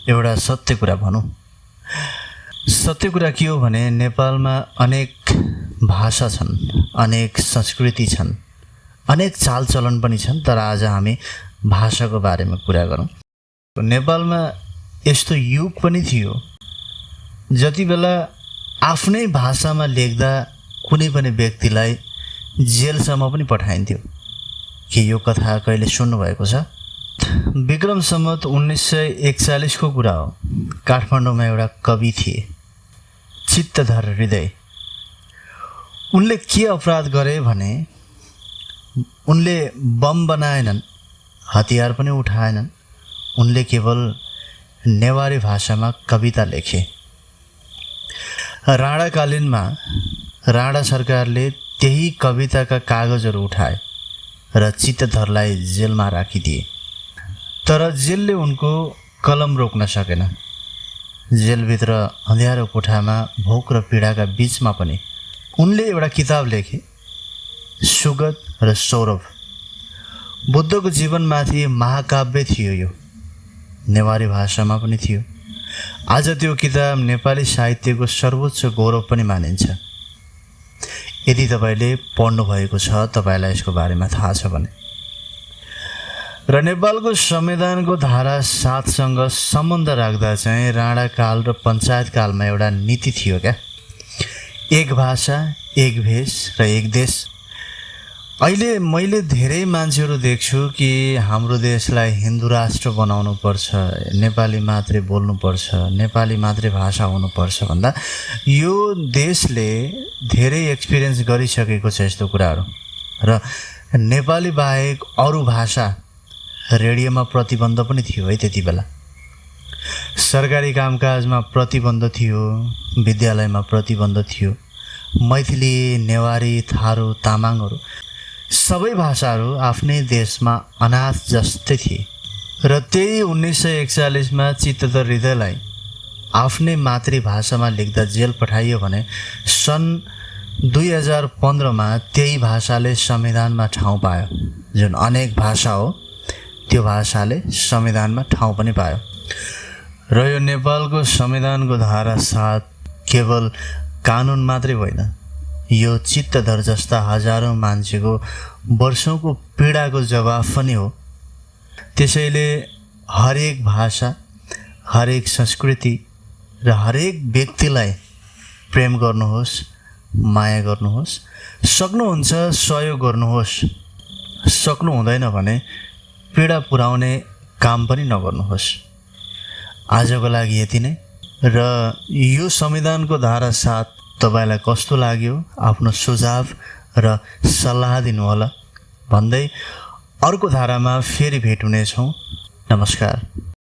एउटा सत्य कुरा भनौँ। सत्य कुरा के हो भने नेपालमा अनेक भाषा छन्, अनेक संस्कृति छन्, अनेक चालचलन पनि छन्। तर आज हामी भाषाको बारेमा कुरा गरौँ। नेपालमा यस्तो युग पनि थियो जति बेला आफ्नै भाषामा लेख्दा कुनै पनि व्यक्तिलाई जेलसम्म पनि पठाइन्थ्यो। के यो कथा कहिले सुन्नुभएको छ? विक्रम सम्वत 1941 को कुरा हो। काठमाडौँमा एउटा कवि थिए, चित्तधर हृदय। उनले के अपराध गरे भने उनले बम बनाएनन्, हतियार पनि उठाएनन्। उनले केवल नेवारी भाषामा कविता लेखे। राणाकालीनमा राणा सरकारले त्यही कविताका कागजहरू उठाए र चित्तधरलाई जेलमा राखिदिए। तर जेलले उनको कलम रोक्न सकेन। जेलभित्र अँध्यारो कोठामा भोक र पीडाका बीचमा पनि उनले एउटा किताब लेखे, सुगत र सौरभ। बुद्धको जीवनमाथि महाकाव्य थियो। यो नेवारी भाषामा पनि थियो। आज त्यो किताब नेपाली साहित्यको सर्वोच्च गौरव पनि मानिन्छ। यदि तपाईँले पढ्नुभएको छ, तपाईँलाई यसको बारेमा थाहा छ भने। र नेपालको संविधानको धारा 7सँग सम्बन्ध राख्दा चाहिँ राणाकाल र पञ्चायतकालमा एउटा नीति थियो क्या, एक भाषा, एक भेष र एक देश। अहिले मैले धेरै मान्छेहरू देख्छु कि हाम्रो देशलाई हिन्दू राष्ट्र बनाउनु पर्छ, नेपाली मात्रै बोल्नुपर्छ, नेपाली मात्रै भाषा हुनुपर्छ भन्दा यो देशले धेरै एक्सपिरियन्स गरिसकेको छ यस्तो कुराहरू। र नेपाली बाहेक अरू भाषा रेडियोमा प्रतिबन्ध पनि थियो है। त्यति बेला सरकारी कामकाजमा प्रतिबन्ध थियो, विद्यालयमा प्रतिबन्ध थियो। मैथिली, नेवारी, थारू, तामाङहरू सबै भाषाहरू आफ्नै देशमा अनाथ जस्तै थिए। र त्यही 1941मा चित्तधर हृदयलाई आफ्नै मातृभाषामा लेख्दा जेल पठाइयो भने सन् 2015मा त्यही भाषाले संविधानमा ठाउँ पायो। जुन अनेक भाषा हो त्यो भाषाले संविधानमा ठाउँ पनि पायो। र यो नेपालको संविधानको धारा 7 केवल कानुन मात्रै होइन, यो चित्तधर जस्ता हजारौँ मान्छेको वर्षौँको पीडाको जवाफ पनि हो। त्यसैले हरेक भाषा, हरेक संस्कृति र हरेक व्यक्तिलाई प्रेम गर्नुहोस्, माया गर्नुहोस्। सक्नुहुन्छ सहयोग गर्नुहोस्, सक्नु हुँदैन भने पीडा पुर्याउने काम पनि नगर्नुहोस्। आजको लागि यति नै। र यो संविधानको धारा 7 तपाईलाई कस्तो लाग्यो? आफ्नो सुझाव र सल्लाह दिनुहोला भन्दै अर्को धारामा फेरि भेट हुनेछौँ। नमस्कार।